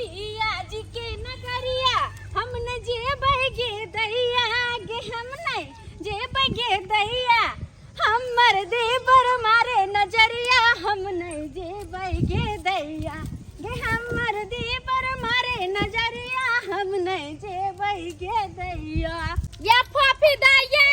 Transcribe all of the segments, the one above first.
पिया जी के नगरिया हम न जेबै गे दैया गे, हम नहीं जेबै गे दैया, हमर देवर मारे नजरिया, हम नहीं जेबै गे दैया गे, हमर देवर मारे नजरिया, हम नहीं जेबै गे दैया। या फोफी दाई ये,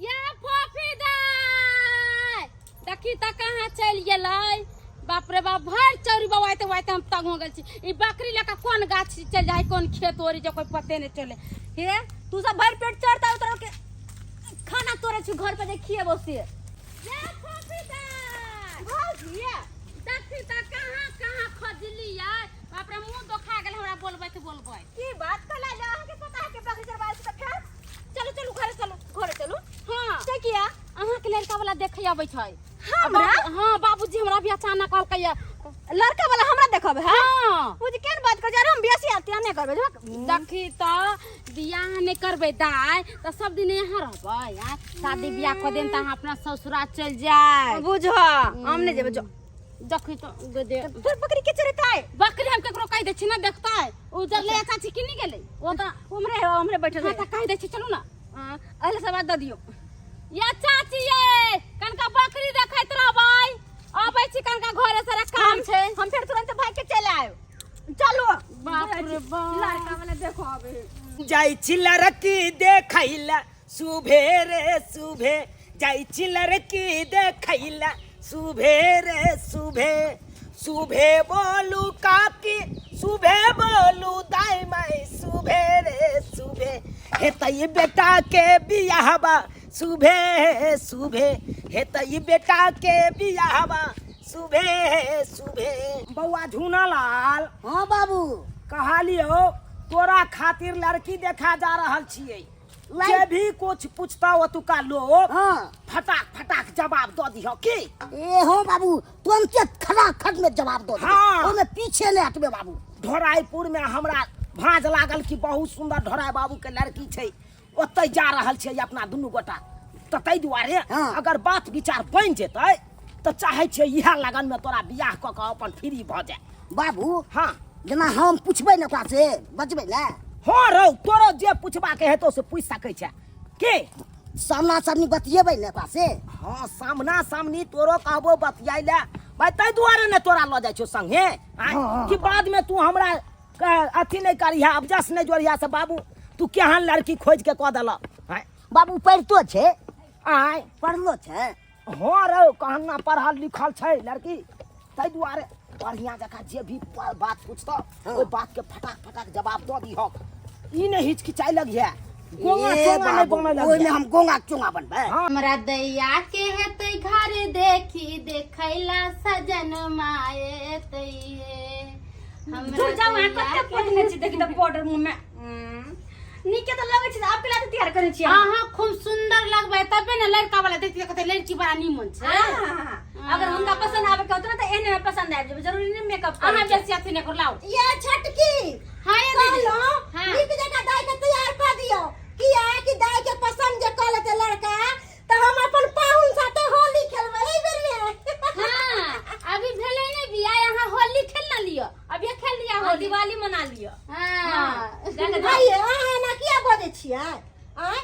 या फोफी दाई, देखी तऽ कहाँ चलि गेलै। बाप रे बाप, भरि चौरी बौआइते बौआइते हम तंग हो गेल छी। ई बकरी लऽ कऽ कोन गाछ चलि जाइ, कोन खेत ओरी जे कोइ पते नहि चले। हे, तू सब भरि पेट चढ़ता उतर के खाना तोड़े छी, घर पर जे खिएबो से। या फोफी दाई, भौजी, देखी तऽ कहाँ कहाँ खोजलियै। बाप रे, मुँह दोखा गेल हमरा बोलबैत बोलबैत। की बात कला ले, अहाँ के पता है के बकरी चरवाए छी, तऽ फेर चलू चलू घरे चलू, घरे चलू। हाँ। से किया? अहाँके लड़का वाला देखे अबै छै। हमरा? हाँ, बाबूजी हमरा भी अचानक कहलकै या। लड़का वाला हमरा देखब है? हाँ। ओ जे केहन बात कर जा, हम बेसी आते नहीं करबै जो। देखी तऽ बियाह नहि करबै दाइ तऽ सब दिन यहाँ रहबै आँय? शादी बियाह कऽ देम तऽ अहाँ अपना ससुरा चलि जाय। बुझ, हम नहीं जेबै जो। देखी तऽ दे। फिर बकरी के चरेतै? बकरी हम केकरो कहि दै छी ना देखतै। ओ जब ले चाची किनी गेलै ओ तऽ उमरे उमरे बैठल हाँ, तऽ कहि दै छी, चलू ना। हाँ, अहले सब दऽ दियौ। या चाची ये, कनका बकरी देखैत रहबै, अबै छी कनका घरे सारा काम छै। हम फेर तुरंत भाग के चलि आयब। चलू। बाप रे बाप, लड़का वाला देखो अबे। जाइ छी लड़की देखैला सुभे रे सुभे, जाइ छी लड़की देखैला सुभे रे सुभे, सुभे बोलू काकी, सुभे बोलू दाई माई, सुभे रे सुभे, हेतै बेटा के बियाहबा सुभे सुभे, हेतै बेटा के बियाहबा सुभे सुभे। बौआ झूना लाल। हाँ बाबू। कहलियो तोरा खातिर लड़की देखा जा रहल छियै, जे भी कुछ पूछता ओतुका लोग, हाँ, फटाक फटाक जवाब दऽ दिह की। ए हाँ बाबू, तुरंते खटाखट में जवाब दो। हाँ। ओमे पीछे नहीं हटबे बाबू। ढोराईपुर में हमरा भाँज लागल कि बहुत सुंदर ढोराई बाबू के लड़की छै, ओतै जा रहल छै अपना दुनू गोटा, तऽ ताहि दुआरे हाँ। अगर बात विचार बनि जेतै तऽ चाहै छियै इएह लगन में तोरा बियाह कऽ कऽ अपन फ्री भऽ जाय। बाबू। हाँ। जेना हम पूछबै ने ओकरा से बचबै ने? हाँ रौ, तोरो जे पूछबाके हेतौ से पूछि सकै छै के। सामना सामनी बतियेबै ने ओकरा से? हाँ, सामना सामनी तोरो कहबो बतियाइ ले भाई, ताहि दुआरे ने तोरा लऽ जाइ छियौ संगे, आँय? हाँ, हाँ। कि बाद में तू हमरा अथी नहीं करिहा, अबजस नहीं जोड़िहा से बाबू तू केहन लड़की खोज के कऽ देलक, आँय? बाबू पढ़ितो छै? आँय? पढ़लो छै? हाँ रौ, कहना पढ़ल लिखल छै लड़की, ताहि दुआरे बढ़िया जकाँ जे भी बात पूछतौ ओहि बात के फटाक फटाक जवाब दऽ दिहक, ई नहि हिचकिचाइ लगिहे, गोंगा ए चोंगा नहि बाबू, बनय ओहिमे लगिहे। हम गोंगा चोंगा बनबै। हाँ। हमरा दैया के हेतै घर देखी देखैला सजन माए तैये। हमरा दूर जाउ, अहाँ दैया कते के पोतने छी, देखी तऽ पाउडर मुँह में। नीके तऽ लगै छै, आब केला तऽ तैयार करै छी अहाँ? अहाँ खूब सुंदर लगबै तबे ने लड़का वाला देखते कहते लड़की बड़ा नीमन छै। आहा, अगर हुनका पसंद आबे के होत ना तऽ एहने में पसंद आबि जेबै, जरूरी नहि मेकअप अहाँ करे के। बेसी अथी नहि करू, लाउ। ये छटकी। हाँ, ये दीदी। कहलहुँ, हाँ। नीक जकाँ दाइ के तैयार कऽ दियौ, किया कि दाइ के पसंद जे कऽ लेतै लड़का तऽ हम अपन पाहुन साथे होली खेलबै एहि बेर में। हाँ, अभी भेलै नहि बियाह, अहाँ होली खेल ना लिअ, अभी खेल लिअ हाँ, होली। दिवाली मना लिअ। हाँ। जाके भाई, अहाँ एना किया बजै छियै? आँय?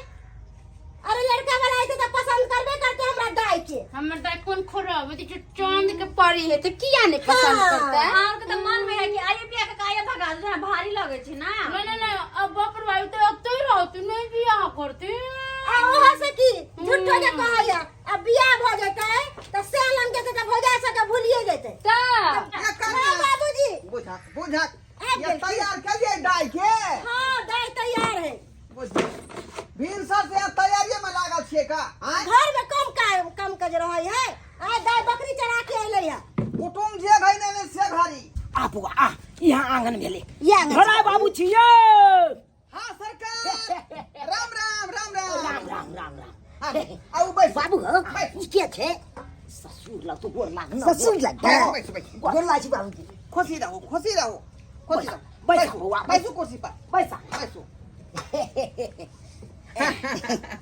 अरे लड़का वाला ऐते तऽ पसंद करबे करते हमरा दाई के। हमर दाई कोन खराब है, जो चांद के परी है, तो किया नहीं पसंद हाँ। करते? अहाँ के तऽ मन में है कि आइए बियाह के आइए भगा दे, भारी लगै छै ना। नहीं नहीं नहीं, अब बाप रे भाई तो अब तो ही रहते नहीं बियाह करते। आ ओहो से की झूठो के कहैया, आ बियाह भऽ जेतै तऽ से लंग जेतै तऽ भौजा सबके भूलिए जेतै। तऽ हाँ बाबूजी। बुझक बुझक, आबि ये गेल। तैयार करिए दाई के। हाँ दाई तैयार है। भिनसर से तैयारी में लागल छियै का? आँय? घर में कम काम कम काज रहै है, आय दाई बकरी चरा के अइलै है। कुटुम जे घई ने से घरी। आ बौआ आ, यहाँ आंगन भेलै। इएह आंगन धरा छै। बाबू छियै। हाँ सरकार, राम राम राम राम। राम राम राम राम। हाँ, आउ बैस। बाबू हो, बैस। ई के छै? ससुर लग तो गोर लाग न। ससुर लग। बैस, बैस, बैस। गोर लाग छी बाबूजी। खुशी रहू, खुशी रहू, खुशी रहू। बैस, बैसू, बौआ, बैस। बैसू कुर्सी पर। बैसा। बैसू।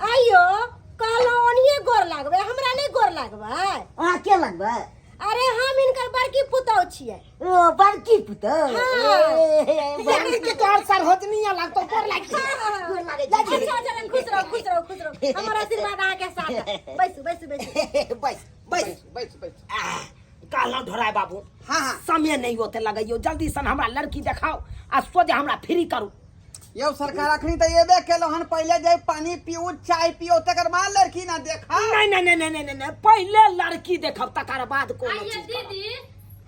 आइयो कहलहुँ ओनिये गोर लागबै, हमरा नहि गोर लागबै। अहाँ के लगबै? अरे हम हिनकर बड़की पुतौ छियै। ओ बड़की पुतौ। बड़की के तोहर सरहोजनिया लागतो, गोर लागि छी। गोर लागै छी। अच्छा अच्छा, खुश रहो, खुश रहो, खुश रहो, हमर आशीर्वाद अहाँ के साथ है। बैसू बैसू बैसू। बैस बैस बैस बैस। आह, कहलहुँ ढोराय बाबू। हाँ, हाँ। समय नहीं होते लगैयो, जल्दी सन हमरा लड़की देखाओ आ सोझे हमरा फ्री करू। यौ सरकार, अखनी तऽ एबे केलहुँ हन, पहिले जाय पानी पीऊ, चाय पीऊ, तकर बाद लड़की ना देखा। नहीं नहीं नहीं नहीं नहीं नहीं, पहिले लड़की देखब तकर बाद कोनो आइए चीज करब। दीदी,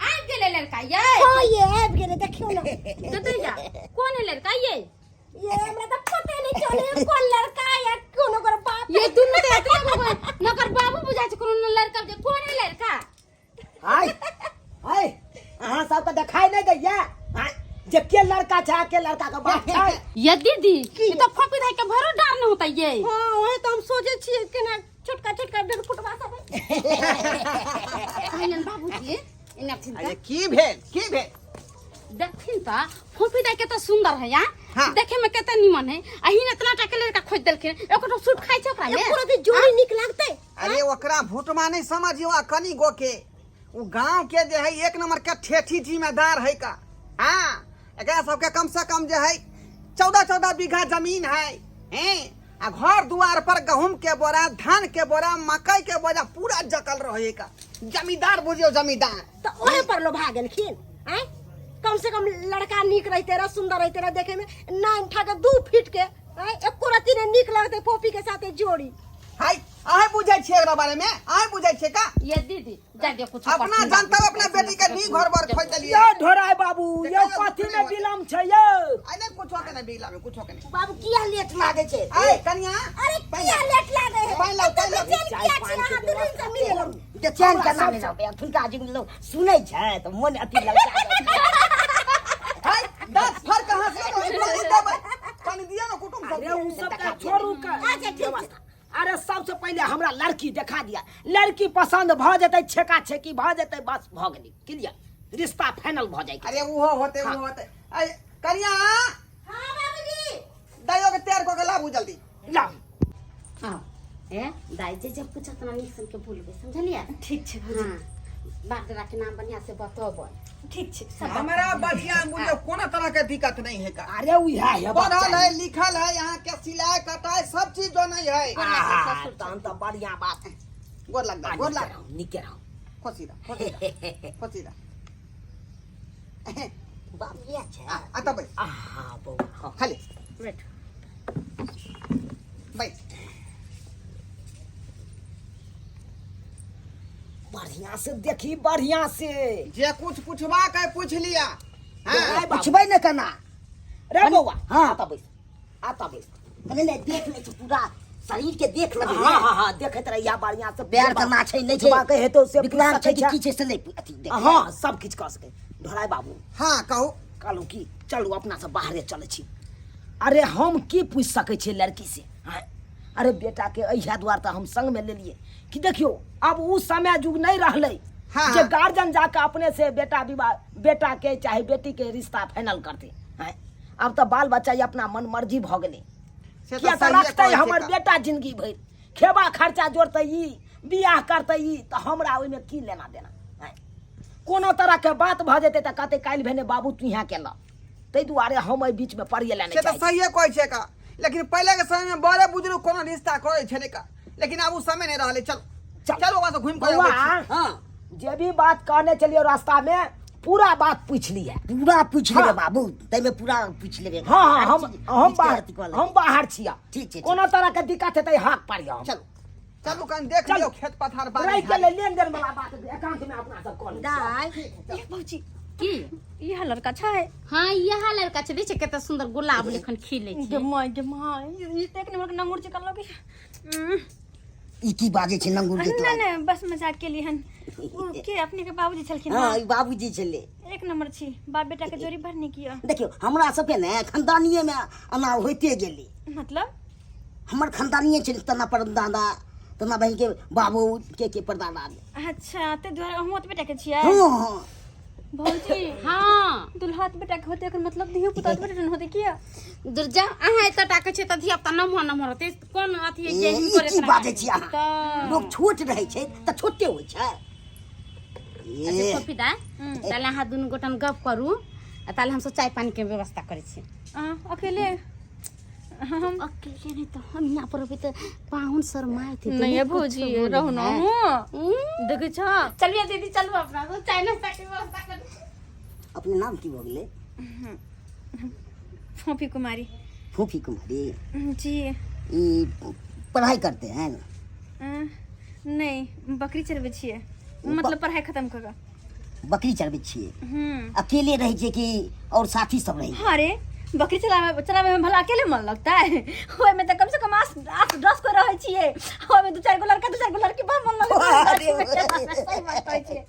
आबि गेलै लड़का ये? हाँ, ये आबि गेलै, देखियौ ना। ददैया, कोन है लड़का ये? ये हमरा तऽ पते नहीं चले कोन लड़का या कोन ओकर बाप। ये दुनू तऽ एतने गो नकर बाबू बुझाइ छै, कोनो लड़का जे कोन है लड़का? हाय हाय, अहाँ सबके देखाई नहीं दैया आय, जे के लड़का छै आ के लड़का के बाप छै। ये दीदी, ई तऽ फोपी धाई के भरो डार न होता ये। हाँ, वही तो हम सोचे छियै केना छोटका छोटका डेढ़ फुटवा सब है। कहलन बाबूजी एना अरे की भेल, की भेल? देखथिन तऽ फोपी दाई के तऽ सुंदर है या। हाँ। देखे में कते निमन है, आ ही इतना टा के लड़का खोज देलखिन, एको सूट खाइ छै ओकरा में? एको रति जोड़ी नीक लागतै? अरे ओकरा भूटमा नहीं समझियो, आ कनी गो के उ गांव के जे है एक नंबर के ठेठी जिम्मेदार है का। हाँ, एकरा सबके कम से कम जे है 14-14 बीघा जमीन है, हैं, आ घर दुआर पर गहूम के बोरा, धान के बोरा, मकई के बोरा पूरा जकल रहे का। जमींदार बुझियो, जमींदार। तऽ ओहे पर लोभा गेलखिन आँय। कम से कम लड़का नीक रहते रह, सुंदर रहते रह देखे में, नाइन ठा के 2 फीट के आँय, एको रति ने नीक लगते फोफी के साथे जोड़ी। हाय, अहें बुझै छियै एकरा बारे में? अहें बुझै छियै का? ये दीदी, जा दे कुछ अपना जनता अपना बेटी के नी घर बर खोज देलियै। यो ढोराय बाबू, यो कथी में विलम्ब छै यो? आइ नहीं कुछो के नहीं बिगला में, कुछो के नहीं। बाबू, किया लेट लागे छै? आइ कनिया, अरे किया लेट लागे है? पानि लाउ, पानि लाउ। बेचैन किया छी अहाँ दुनू से मिले लग? बेचैन केना नहि रहबै? अखुनका जुग लोग सुनै छै तऽ मन अथी ललचा जाइ छै। हाय, दांत फाड़ के हंसलो ने, पानि देबै। पानि दिअ ने कुटुम सब। अरे उ सब के छोड़ू के। अच्छा, ठीक छै। अरे सबसे पहले हमरा लड़की देखा दिया, लड़की पसंद भ जेतै, छेका छेकी भ जेतै, बस भ गेलै, क्लियर, रिश्ता फाइनल भ जाय। अरे उहो होते, उहो होते। अरे कनिया। हाँ बाबूजी। दाइयो के तैयार कऽ के लाबू जल्दी। लाउ। हाँ, ए दाई, जे जब पूछत ना नीक सन के बोलबै, समझलियै? ठीक छै भौजी। हाँ, बाप दादा के नाम बढ़िया से बतबै। ठीक छै। हमरा बढ़िया बुझियौ, कोनो तरह के दिक्कत नहीं है का। अरे उहा है, पढ़ल है, लिखल है, यहाँ के सिलाई कटाई सब चीज जो नहीं है। आहा, तहन तऽ बढ़िया बात है। गोर लग, गोर नीके लग। रहू, नीके रहू। खुशी रह, खुशी रह, खुशी रह। बाप इएह छै। आ आ तऽ बैस। आहा बौआ, हाँ। खाली बैठ। बैस। बढ़िया से देखी, बढ़िया से। जे कुछ पूछबा के पूछ लिया। हाँ। ढोराय बाबू। पुछबै ने केना? रे बौआ। हाँ। आता बैस, आता बैस। कने ने देख लै छी, पूरा शरीर के देख लेबै। हाँ हाँ हाँ, देखैत रहिया बढ़िया से। पैर केना छै, नहि छै, पूछबा के हेतौ से पूछ विकलांग छै सकै कि छै। की छै से नहि अथी देख। हाँ, सब किछु कऽ सकै। ढोराय बाबू। हाँ कहू। कहलहुँ की चलू अपना सब बाहरे चलै छी। अरे हम की पूछि सकै छियै लड़की से? आँय? अरे बेटा के एहिया दुआर तऽ हम संग में लेलिए कि देखियो अब उ समय जुग नहीं रहलै। हाँ। जे गार्जियन जाके अपने से बेटा विवाह, बेटा के चाहे बेटी के रिश्ता फाइनल करते हैं। अब तऽ बाल बच्चा ई अपना मन मर्जी भऽ गेलै। से किया तऽ तऽ सहिए रखतै कहै छै हमर का। बेटा जिंदगी भरि, खेबा खर्चा जोड़तै ई, बियाह करतै ई, तऽ हमरा ओहिमे की लेना देना? आँय? कोनो तरह के बात भऽ जेतै तऽ कहतै काल्हि भेने बाबू तू यहाँ केलह। ताहि दुआरे हम एहि बीचमे पड़िए लए से नहि तऽ चाहै छी। सहिए कहै छै का, लेकिन पहिले के समय में बड़े बुजुर्ग कोनो रिश्ता करै छलै का, लेकिन आब उ समय नहीं रहलै। चल चल। चल वहाँ से घूम के बौआ, अबै छी। हाँ। जे भी बात कहने चलियो रास्ता में पूरा बात पूछ लिहे। पूरा पूछ लेबै हाँ। बाबू, ताहिमे पूरा पूछ लेबै। हाँ हाँ, हर हम चीज हम पूछ के बाहर अथी कऽ लेबै। हम बाहर छिया। ठीक छै, ठीक। कोनो तरह के दिक्कत हेतै हाक पारियो हम। चलू चलू, कन देख चलू। लियौ खेत पथार बाड़ी रहि झाड़ी। गेलै लेन देन वाला बात, एकांत में अपना सब कऽ लै छियै। दाइ ए भौजी, की? इएह लड़का छै? हाँ, इएह लड़का छै। देख छै कते सुंदर गुलाब लेखन खिलै छै। गे माय, गे माय, ई तऽ एक नंबर के नंगुर चिकन लगै। ई की बाजै छै नंगुर नहि जेतै? नहि, बस मजाक केली हन। उ के अपने के बाबूजी छलखिन? हाँ, ई बाबूजी छलै। एक नंबर छी, बाप बेटा के जोड़ी बड़ नीक यऽ। देखियौ, हमरा सबके ने खानदानिये मे एना होइते गेलै। मतलब? हमर खानदानिये छै, तना परदादा, तना बहिन के बाबू के परदादा। अच्छा, ताहि दुआरे अहूँ ओतबे टाके छियै? हाँ हाँ। भौजी। हाँ। दुल्हा बेटा के होते, एकर मतलब धियो पुता बेटा ने होते किया? दुर्जा, अहाँ एतऽ टाके छै तऽ धिया पुता नमहर नमहर होतै, कोन अथी ए, जे ई हिनकर की एतना बाजै छी अहाँ? तऽ लोक छोट रहै छै तऽ छोटे होइ छै। ए अच्छा फोफी दा, ताले अहाँ दुनू गोटन गप करू आ ताले हमसब चाय पानी के व्यवस्था करै छी। अकेले हम अकेले नहीं तो हम यहाँ पर अभी तो पाहुन शर्माए थे। नहीं है भौजी, रहू न हूँ, देखै छ। चलिए दीदी, चलू अपना तो चाय नाश्ता के व्यवस्था करू। अपने नाम की भऽ गेलै? फोफी कुमारी। फूफी कुमारी? जी। ई पढ़ाई करते हैं? नहीं, बकरी चरबै छियै, मतलब पढ़ाई खत्म कऽ कऽ। बकरी चरबै छियै? हम्म। अकेले रहै छियै कि और साथी सब रहै? अरे बकरी चलावे चलावे में भला अकेले मन लगता है? ओहि में तो कम से कम आठ आठ दस को रहै छियै, ओहि में दू चारि गो लड़का, दू चारि गो लड़की, बड़ मन लगै छै गाछी में चलावे। सही बात कहै छियै,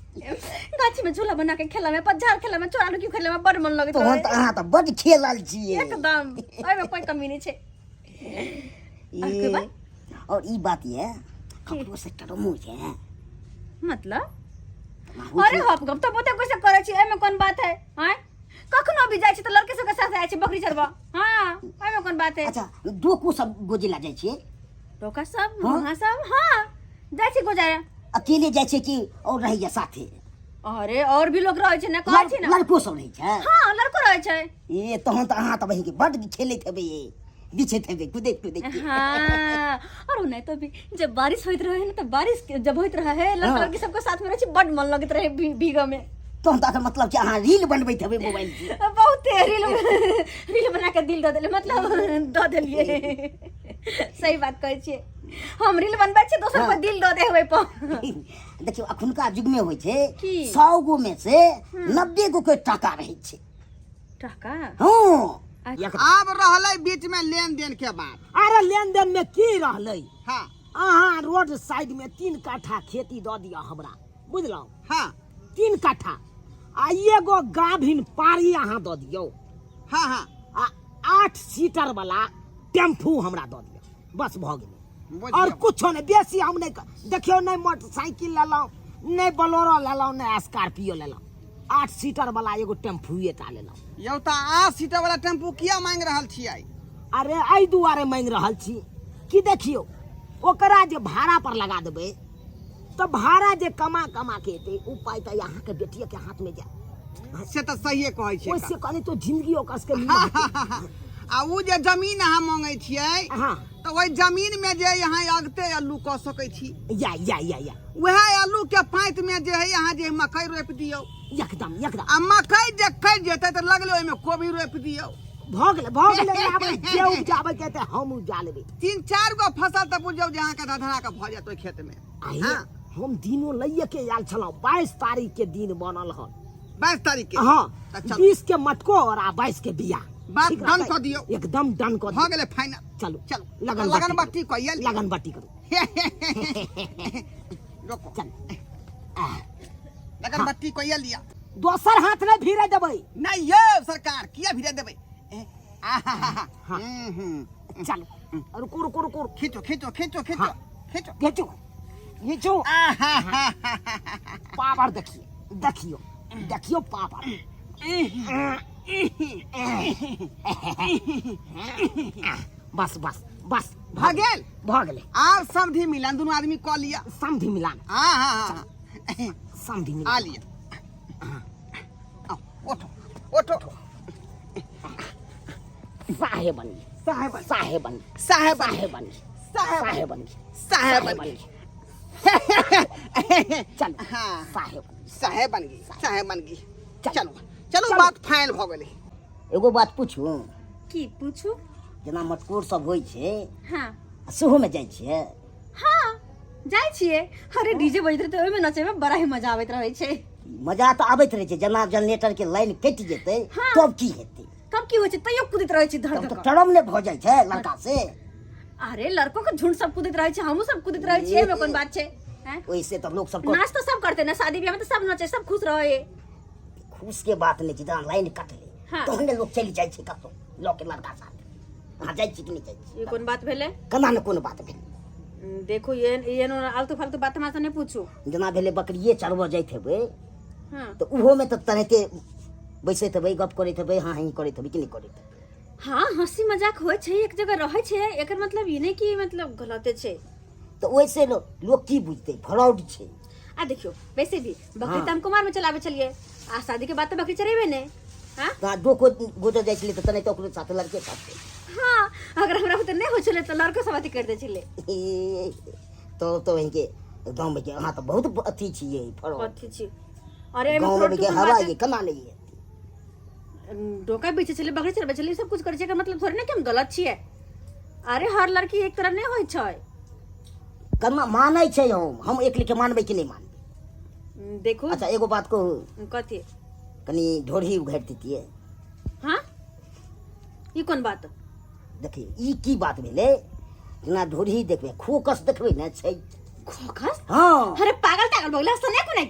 गाछी में झूला बना के खेला में, पतझड़ खेला में, चोरा लुकी खेला में बड़ मन लगैत तहन रहै। तऽ अहाँ तऽ बड्ड खेलल छियै। एकदम, ओहि में कोई कमी नहीं छै। ई कोई बात? और ई बात ये ककरो से टरमो छै? मतलब अरे हप गप तो बहुते कैसे करै छी, एहिमे कोन बात है? आँय, कखनो भी जाइ छी तऽ लड़के सबके साथ जाइ छी बकरी चरबऽ। हाँ, एहिमे कोन बात है? अच्छा, डोको सब गोजिला जाइ छियै? डोका सब? हाँ? वहाँ सब, हाँ, जाइ छी गोजाय। अकेले जाइ छियै कि और रहैया साथे? अरे और भी लोग रहै छै ने, कहै छी ने। लड़को सब रहै छै? हाँ, लड़को रहै छै। ए तहन तऽ अहाँ तऽ बहिन बड्ड खेलैत हेबै, बिछैत हेबै, कुदैत कुदैत। हाँ, और नहीं तो भी जब बारिश होइत रहे ने, तो बारिश के जब होइत रहे है, लड़का हाँ। लड़की सबके साथ में रहै छी, बड मन लगैत रहे भीगऽ में। तहन तऽ एकर मतलब कि अहाँ रील बनबैत हेबै मोबाइल से। बहुत रील रील बना के दिल दऽ देलियै, मतलब दऽ देलियै। सही बात कहै छियै, हम रील बनबै छियै, दोसर हाँ। पर दिल दऽ दे ओहि पर। देखियौ, अखुनका युगमे होइ छै की? 100 गो मे से 90 गो के टाका रहै छै। टाका? हँ। आब रहलै बीच में लेन देन के बात। अरे लेन देन में की रहलै? हाँ। अहाँ रोड साइड में 3 काठा खेती दऽ दिअ हमरा, बुझलहुँ? हाँ। 3 काठा आ एगो गाभिन पारी अहाँ दऽ दियौ। हाँ हाँ। आ 8 सीटर वाला टेम्पू हमरा दऽ दियौ, बस भऽ गेलै। बुझि और गेलहुँ। कुछो नहि बेसी हम नहि देखियौ, नहि मोटरसाइकिल लेलहुँ, नहि बोलेरो लेलहुँ, नहि स्कॉर्पियो लेलहुँ, 8 सीटर वाला एगो टेम्पूए टा लेलहुँ। यौ तऽ 8 सीटर वाला टेम्पू किया मांगि रहल छियै? अरे एहि दुआरे मांगि रहल छी कि देखियौ, ओकरा जे भाड़ा पर लगा देबै तऽ भाड़ा जे कमा कमा के एतै, ओ पाइ तऽ अहाँके बेटिए के हाथ में जायत। से तऽ सहिए कहै छियै। ओहिसे कनि तो जिंदगी ओकर सबके नीमन हेतै। आ उ जे जमीन अहाँ मांगै छियै, हाँ, तऽ ओहि जमीन में जे अहाँ अगते अल्लू कऽ सकै छी। या या या या। वएह आलू के पाँति में जे है अहाँ जे मकई रोपि दियौ। एकदम एकदम। आ मकई जे कटि जेतै तऽ लगले ओहिमे कोबी रोपि दियौ। भऽ गेलै, भऽ गेलै। आबै जे उपजाबै के हेतै हम उपजा लेबै। 3-4 गो फसल तऽ बुझियौ जे अहाँके धधरा के भऽ जायत ओहि खेत में। आइ हाँ। हम दिनो लैये के आयल छलहुँ, 22 तारीख के दिन बनल हन। 22 तारीख के? हाँ। तऽ चलू। 20 के मटको और आ 22 के बिया। बात ठीक डन रहतै? कऽ दियौ। एकदम डन कऽ भऽ दियौ। गेलै फाइनल। चलू। चलू। लगन लगन बट्टी बट्टी कहिया? लगन बट्टी करू। रोको। चल। लगन बट्टी कहिया लिया? दोसर हाथ नहि भिड़े देबै। नहीं यौ सरकार, किया भिड़े देबै? आहाहाहा। हाँ। हम्म, हम्म। चलू, रुकू रुकू रुकू। खींचो खींचो खींचो खींचो। हाँ। खींचो। घीचू घीचू। आहाहाहा। पावर देखिए, देखियो देखियो पावर। बस बस बस। भऽ गेल। भऽ गेलै। आब समधि मिलन दुनू आदमी कऽ लिअ। समधि मिलान। हाँ हाँ हाँ। समधि आ मिलान। लिअ, आओ, उठो उठो। साहेब बन। साहेब। साहेब बन। साहेब। साहेब बन। साहेब। साहेब बन। साहेब साहेब बन। बन। चल। हाँ। साहेब। साहेब बन गई, साहेब बन गई। चल। चलो चलो। चलो। बात फाइनल भऽ गेलै। एगो बात पूछू? की पूछू? जेना मटकोर सब होइ छै, हाँ, सेहोमे जाइ छियै? हाँ, जाइ छियै। अरे डीजे बजैत रहै तऽ ओहिमे नचैमे बड़ा ही मजा आबैत रहै छै। मजा तऽ आबैत रहै छै, जेना जनरेटर के लाइन कटि जेतै, हाँ। तब की हेतै? तब की होइ छै, तैयो कुदैत रहै छी धड़ तब तऽ धड़। टरम ने भऽ जाइ छै लड़का से। अरे लड़को के झुंड सब कुदैत रहै छै, हमहूँ सब कुदैत रहै छियै, एहिमे कोन बात छै? हैं? ओहिसे तऽ लोक सब नाच तऽ सब करते ने, शादी ब्याह में तऽ सब नचे, सब खुश रहे। खुश के बात नहि छै, जहाँ लाइन कटलै, हाँ। तहने लोक चलि जाइ छै कतौ लऽ के लड़का साथ। अहाँ जाइ छी कि नहि जाइ छी? ई कोन बात भेलै? केना ने कोनो बात भेलै? देखो, ये ये आलतू फालतू बात हमरा से नहीं पूछू। जेना भेलै बकरिए चरबऽ जाइत हेबै, हाँ, तऽ ओहोमे तऽ तेनाहिते बैसैत हेबै, गप करैत हेबै, हाँ हीं करैत हेबै कि नहि करैत हेबै? हाँ, हंसी मजाक होइ छै, एक जगह रहै छै, एकर मतलब ई नहीं कि मतलब गलते छै। तऽ ओहिसे लोक की बुझतै, फ्रॉड छै। आ देखियो वैसे भी बकरी तऽ हम कुमार में चलाबै छलियै आ शादी के बाद तऽ बकरी चरेबै ने। हाँ। तऽ डोको गोजर जाइ छलै तऽ तने तऽ ओकरो साथ लड़के साथ। हाँ, अगर हमरा बुते नहि होइ छलै तऽ लड़को सब अथी करि दै छलै। तो इनके गाँव में के अहाँ तऽ बहुत अथी छियै फरो। अथी छी? अरे एहिमे गाँव फ्रॉड में के के कोन हवा बात ये केना नहि ये? डोका बेचै छलै, बकरी चरबै छलै, सब कुछ करै छै, एकर मतलब थोड़े ने कि हम गलत छियै। अरे हर लड़की एक तरह नहि होइ छै। केना मानै छै? हम एक लेखे मानबै कि नहि मानबै? देखू। अच्छा, एगो बात कहू। कथी? कनी ढोढ़ी उघारि दैतियै। हाँ, ई कोन बात? देखियौ, ई की बात भेलै? जेना ढोढ़ी देखबै, खोकस देखबै ने छै। खोखस? हाँ। अरे पागल तागल भगला सने को नहीं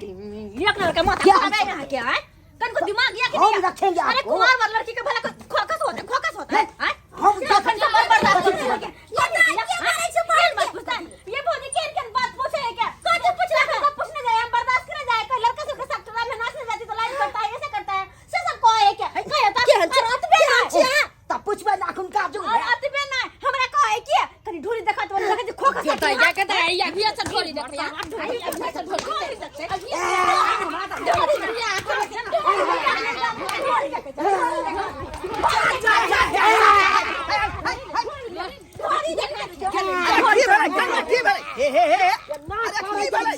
एक लड़का माथा क्या? खराब है यहाँ के आए कन को दिमाग या कि हम नहीं? रखेंगे अरे आपको। कुमार वाला लड़की के भला खोखस होता है, खोखस होता है, आए? हम अखन से बड़ बर्दाश्त होने लगे। ये ये मारे छे मार बात पूछता है। ये भौजी केन केन बात पूछे है क्या? कथी पूछला? सब पूछने जाए, हम बर्दाश्त करे जाए। कोई लड़का सबके साथ टोला में नाचने जाती तो लाइन करता है, ऐसे करता है, से सब कहे है क्या? कहे तो केहन छै? रात में ना केहन छै? तऽ पुछबै ने अखुनका जुग। और अतबे ना हमरा कहे कि कनी ढोरी देखत वाला देखत खोखस। के तऽ या के तऽ या भी अच्छा ढोरी देखै या अभी अच्छा ढोरी देखै अभी। की भेलै? की भेलै? हे हे हे, अरे की भेलै?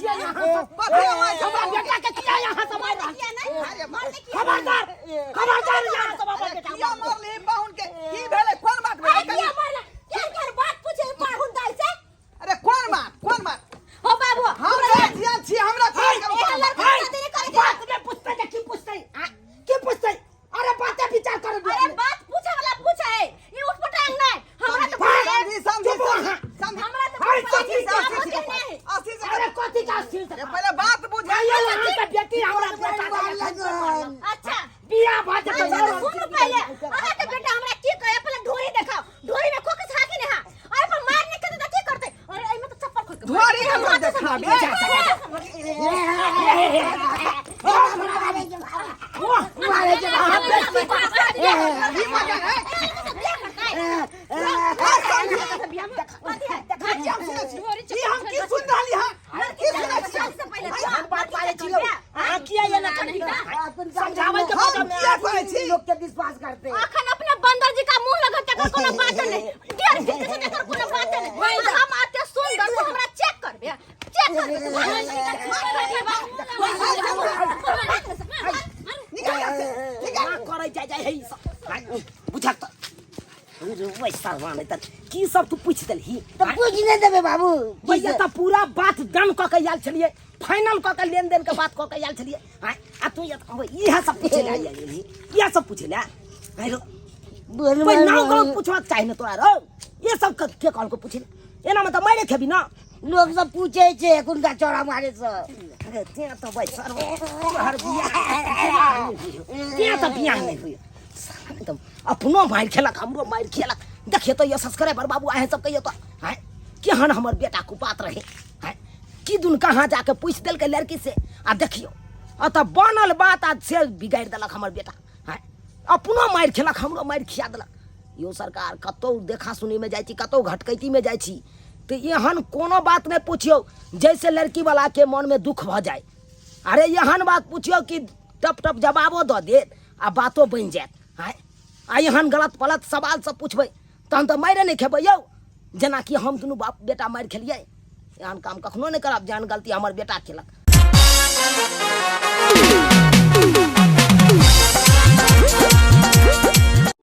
कथी आवाज? हमरा बेटा के किया यहाँ से मारि रहल छी? खबरदार, खबरदार, यहाँ से बाबा अरे बेटा किया मारली पाहुन के? की भेलै? कोन बात भेलै? बात पूछे पाहुन दाइ से। अरे कोन बात, कोन बात? हो बाबू। हम गार्जियन छी, हमरा कोन एहन बात? लड़का शादी नहीं करे के। बात में पूछते जे की पूछते आ? की पूछते? अरे बाते विचार कर। अरे बात पूछे वाला पूछे है, ये उठ पटांग नहीं। हमरा तो समझी समझी चुप समझी रहा। समझी। हमरा तो अरे पता कथी नहीं, का बाबू कथी के का? नहीं। अस्सी से अरे कथी का अस्थिर से? अरे पहले बात बुझे। आइयो यहाँ के बेटी हमरा बेटा के अच्छा बियाह भऽ जेतै। अच्छा तो सुनू पहले, अहाँ के बेटा हमरा की कहे? पहले ढोरी देखाओ, ढोरी में खोखस हा कि नहीं हा? अरे पर मार नहीं के तो की करते? अरे एमे तो चप्पल खोल के ढोरी हमरा देखाबे। ई मजा है। ई हम की सुन रहली हन? की सुनै छी? हम बात बाजै छी यौ, अहाँ किया एना करै? समझाबै के हम बदल किया कहै छी? लोग के विश्वास करते। अखन अपने बंदर जी का मुंह लगत तकर कोनो बात नहीं, डेढ़ फीट से तकर कोनो बात नहीं। हम आते सुंदर तो हमरा चेक करबे, चेक करबे। निकाल यहाँ से, निकाल। ना करै जाइ जाइ है ई सब। बुझक तऽ ओइ सरवा नहि तऽ की सब तू पूछि देलही? तऽ पूछि नहि देबै बाबू। भैया, तऽ पूरा बात डन कऽ के आयल छलियै, फाइनल कऽ के लेन देन के बात कऽ के आयल छलियै। आँय, आ तू इएह सब पूछे लए आयल रही? इएह सब पूछे लए आँय रौ? कोई नाम गाँव पूछबाक चाही ने तोरा रौ। ये सब के कहलको पूछे? एना में तऽ मारे खेबी ना। लोग सब पूछे छै एखुनका चौड़ा मारे सब। अरे तें तऽ भाइ सरवा तोहर बियाह तें तऽ बियाह नहि होइए। साला एकदम अपनो मारि खेलक, हमरो मारि खेलक। देखिए तऽ ये सब्सक्राइबर बाबू, अहें सब कहियो तऽ आँय केहन हमर बेटा कुपात रहे? आँय, की दुन कहाँ जाके पूछि देलकै लड़की से? आ देखियो अतऽ बनल बात आ से बिगाड़ि देलक हमर बेटा। आँय, अपनो मारि खेलक, हमरो मारि खिया देलक। यो सरकार, कतहु देखा सुनीमे जाइ छी, कतहु घटकैतीमे जाइ छी तऽ एहन कोनो बात नहि पुछियौ जैसे लड़कीवलाके मनमे दुख भऽ जाय। अरे एहन बात पुछियौ कि टप टप जवाबो दऽ देत आ बातो बनि जायत। आँय, आ एहन गलत पलत सवाल सब पुछबै तहन तऽ मारि नहि खेबै यौ, जेनाकि हम दुनू बाप बेटा मारि खेलियै। एहन काम कखनो नहि करब जेहन गलती हमर बेटा केलक।